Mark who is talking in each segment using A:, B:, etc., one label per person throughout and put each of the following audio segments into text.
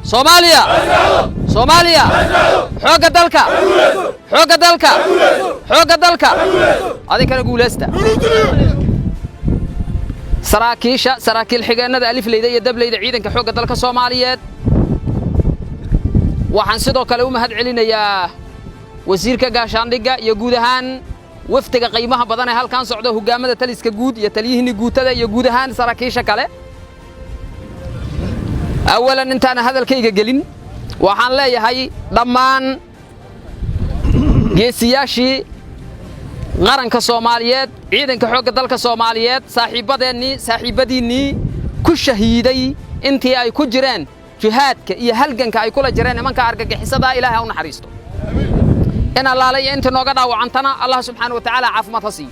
A: Soomaaliya, Soomaaliya, xoogga dalka, xoogga dalka, xoogga dalka, adinkana guulaysta. Saraakiisha, saraakiil xigeennada, alifleyda iyo dableyda ciidanka xoogga dalka Soomaaliyeed, waxaan sidoo kale u mahad celinayaa wasiirka gaashaandhigga iyo guud ahaan wafdiga qiimaha badan ee halkan socda, hoggaamada taliska guud iyo taliyihiinni guutada iyo guud ahaan saraakiisha kale. Awalan, intaana hadalkayga gelin, waxaan leeyahay dhammaan geesiyaashii qaranka Soomaaliyeed, ciidanka xoogga dalka Soomaaliyeed, saaxiibbadeennii, saaxiibbadiinnii ku shahiiday intii ay ku jireen jihaadka iyo halganka ay kula jireen nimanka argagixisadaa, Ilaahay ha u naxariisto. In allaale iyo inta nooga dhaawacantana, Allah subxaana wa tacaala caafimaad ha siiyo.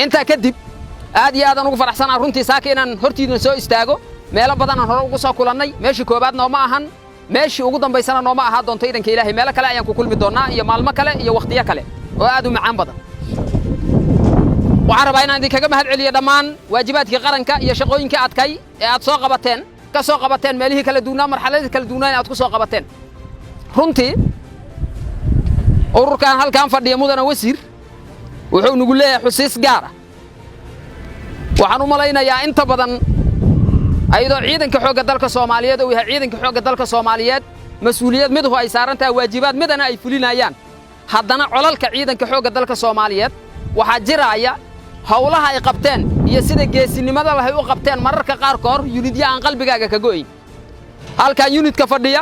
A: Intaa kadib, aad iyo aadaan ugu faraxsanaa runtii saaka inaan hortiidna soo istaago. Meelo badanaan hore ugu soo kulannay. Meeshii koowaad nooma ahan, meeshii ugu dambaysana nooma ahaa doonto idanka Ilaahay. Meelo kale ayaan ku kulmi doonnaa iyo maalmo kale iyo wakhtiyo kale oo aad u macaan badan. Waxaan rabaa inaan idinkaga mahad celiyo dhammaan waajibaadkii qaranka iyo shaqooyinkii adkay ee aad soo qabateen, ka soo qabateen meelihii kala duwnaa, marxaladii kala duwnaa ee aad ku soo qabateen. Runtii ururkan halkan fadhiya, mudana wasiir, wuxuu nagu leeyahay xusiis gaar ah. Waxaan u malaynayaa inta badan ayadoo ciidanka xoogga dalka Soomaaliyeed uu yahay ciidanka xoogga dalka Soomaaliyeed, mas-uuliyad miduhu ay saaran tahay, waajibaad midana ay fulinayaan, haddana colalka ciidanka xoogga dalka Soomaaliyeed waxaa jiraaya howlaha ay qabteen iyo sida geesinimada lahay u qabteen. Mararka qaarkood yunidya aan qalbigaaga ka go'ayn. Halkan yunidka fadhiya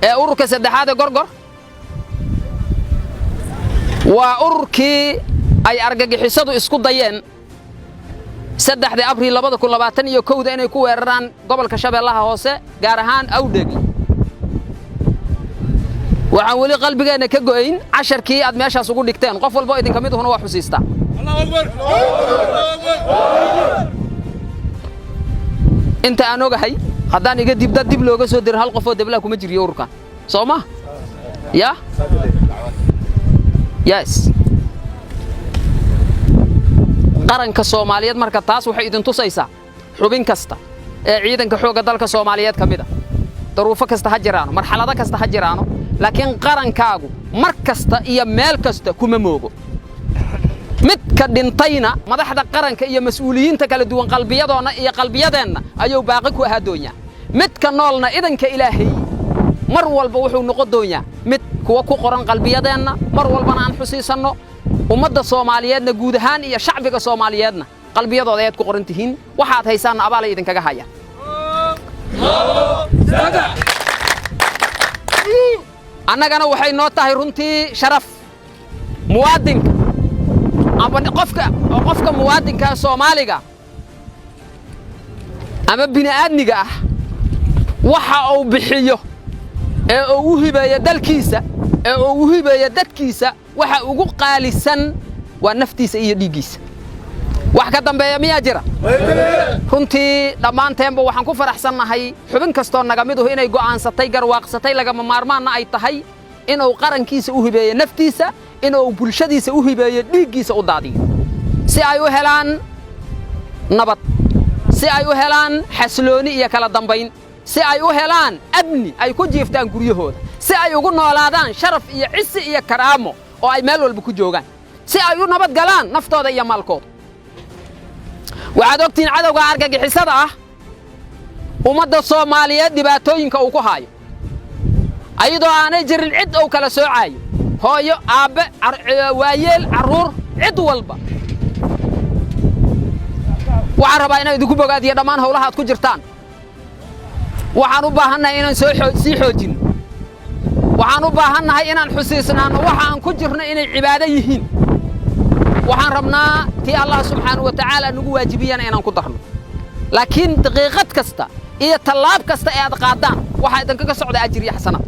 A: ee ururka saddexaad ee Gorgor waa ururkii ay argagixisadu isku dayeen 3-dii Abriil 2021-da inay ku weeraraan gobolka Shabeellaha Hoose, gaar ahaan Awdheegle. Waxaan weli qalbigeenna ka go'ayn casharkii aad meeshaas ugu dhigteen. Qof walbo idinka miduhuna waa xusiistaa.
B: Allahu akbar!
A: Inta aan ogahay, haddaan iga dibda dib looga soo dirin, hal qofoo deblaa kuma jiriyo ururkan, soo ma ya? Yes, qaranka Soomaaliyeed. Marka taas waxay idin tusaysaa xubin kasta ee ciidanka xoogga dalka Soomaaliyeed ka mid a, daruufo kasta ha jiraano, marxalado kasta ha jiraano, laakiin qarankaagu mar kasta iyo meel kasta kuma moogo. Midka dhintayna madaxda qaranka iyo mas-uuliyiinta kala duwan qalbiyadoonna iyo qalbiyadeenna ayuu baaqi ku ahaa doonyaa. Midka noolna, idanka Ilaahay, mar walba wuxuu noqon doonyaa mid kuwa ku qoran qalbiyadeenna, mar walbana aan xusiisanno. Ummadda Soomaaliyeedna guud ahaan iyo shacbiga Soomaaliyeedna qalbiyadooda ayaad ku qoran tihiin. Waxaad haysaanna abaalay idinkaga hayaan.
B: 2, 3.
A: Annagana waxay noo tahay runtii sharaf. Muwaadinka ama qofka muwaadinka Soomaaliga ama bini'aadmiga ah, waxa uu bixiyo ee uu u hibeeyo dalkiisa, ee uu u hibeeyo dadkiisa, waxa ugu qaalisan waa naftiisa iyo dhiiggiisa. Wax ka dambeeya miyaa jira? Runtii dhammaanteenba waxaan ku faraxsannahay xubin kastoo naga miduhu inay go'aansatay, garwaaqsatay, lagama maarmaanna ay tahay inuu qarankiisa u hibeeyo naftiisa, inuu bulshadiisa u hibeeyo, dhiiggiisa u daadiyo, si ay u helaan nabad, si ay u helaan xaslooni iyo kala dambayn, si ay u helaan amni ay ku jiiftaan guryahooda, si ay ugu noolaadaan sharaf iyo cisi iyo karaamo oo ay meel walba ku joogaan, si ay u nabad galaan naftooda iyo maalkooda. Waxaad ogtihiin cadowga argagixisada ah ummadda Soomaaliyeed dhibaatooyinka uu ku haayo, ayadoo aanay jirin cid uu kala soocaayo: hooyo, aabbe, waayeel, carruur, cid walba. Waxaan rabaa inaan idinku bogaadiyo dhammaan howlaha aad ku jirtaan. Waxaan u baahannahay inaan sii xoojinno. Waxaan u baahannahay inaan xusiisnaanno waxa aan ku jirno inay cibaado yihiin. Waxaan rabnaa tii Allah subxaanahu wa tacaala nagu waajibiyana inaan ku darno, laakiin daqiiqad kasta iyo tallaab kasta ee aad qaaddaan waxaa idinkaga socda ajir iyo xasanaad.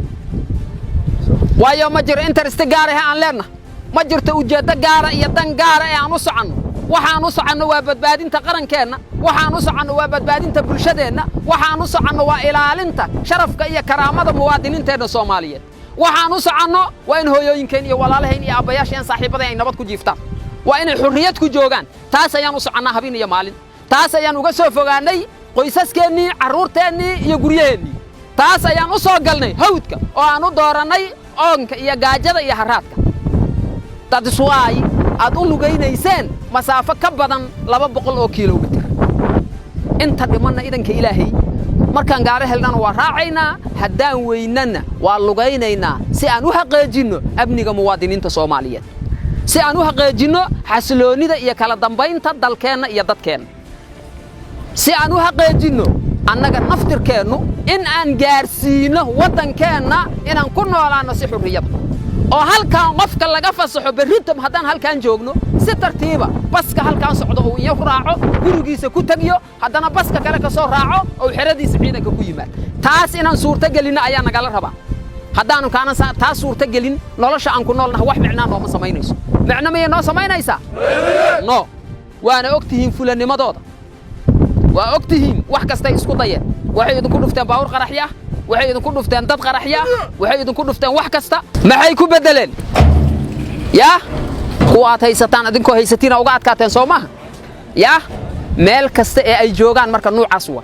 A: Waayo, ma jiro interest gaar ah aan leennahay, ma jirto ujeeddo gaara iyo dan gaara ee aan u soconno. Waxaan u soconno waa badbaadinta qarankeenna, waxaan u soconno waa badbaadinta bulshadeenna, waxaan u soconno waa ilaalinta sharafka iyo karaamada muwaadiniinteenna Soomaaliyeed. Waxaan u soconno waa in hooyooyinkeen iyo walaalahayn iyo aabbayaasheen, saaxiibadayn ay nabad ku jiiftaan, waa inay xurriyad ku joogaan. Taas ayaan u soconnaa habeen iyo maalin. Taas ayaan uga soo fogaannay qoysaskeennii, carruurteennii iyo guryaheennii. Taas ayaan u soo galnay hawdka oo aan u doorannay oonka iyo gaajada iyo haraadka. That is why aad u lugaynayseen masaafo ka badan 200 oo kilomitir. Inta dhimanna, idanka Ilaahay, markaan gaaro helnana waa raacaynaa, haddaan weynana waa lugaynaynaa, si aan u xaqeejinno amniga muwaadiniinta Soomaaliyeed, si aan u xaqeejinno xasiloonnida iyo kala dambaynta dalkeenna iyo dadkeenna, si aan u xaqeejinno annaga naftirkeennu in aan gaarsiinno waddankeenna inaan ku noolaanno si xurriyada, oo halkaan qofka laga fasaxo berritom haddaan halkaan joogno si tartiiba baska halkaan socdo uu iyo raaco, gurigiisa ku tegiyo, haddana baska kale ka soo raaco oo xeradiisa ciidanka ku yimaad. Taas inaan suurto gelinno ayaa nagala rabaa. Haddaanu kaanan taas suurto gelin, nolosha aan ku noolnaha wax micnaa nooma samaynayso. Micno miyay noo samaynaysaa? No. Waana og tihiin fulanimadooda, waa og tihiin wax kastay isku dayeen. Waxay idinku dhufteen baawur qaraxya, waxay idinku dhufteen dad qaraxya, waxay idinku dhufteen wax kasta. Maxay ku beddeleen? Yaa kuwa aad haysataan, idinkoo haysatiina uga adkaateen, soo maaha? Yaa meel kasta ee ay joogaan marka nuucaas wa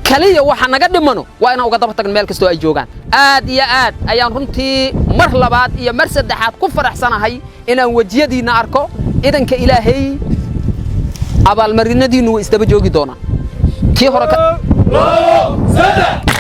A: kaliya waxa naga dhimano waa inaan uga daba tagno meel kastoo ay joogaan. Aad iyo aad ayaan runtii mar labaad iyo mar saddexaad ku faraxsanahay inaan wejiyadiinna arko. Idanka Ilaahay, abaalmarinadiinnu way isdaba joogi doonaan. Tii hore
B: 2, 3.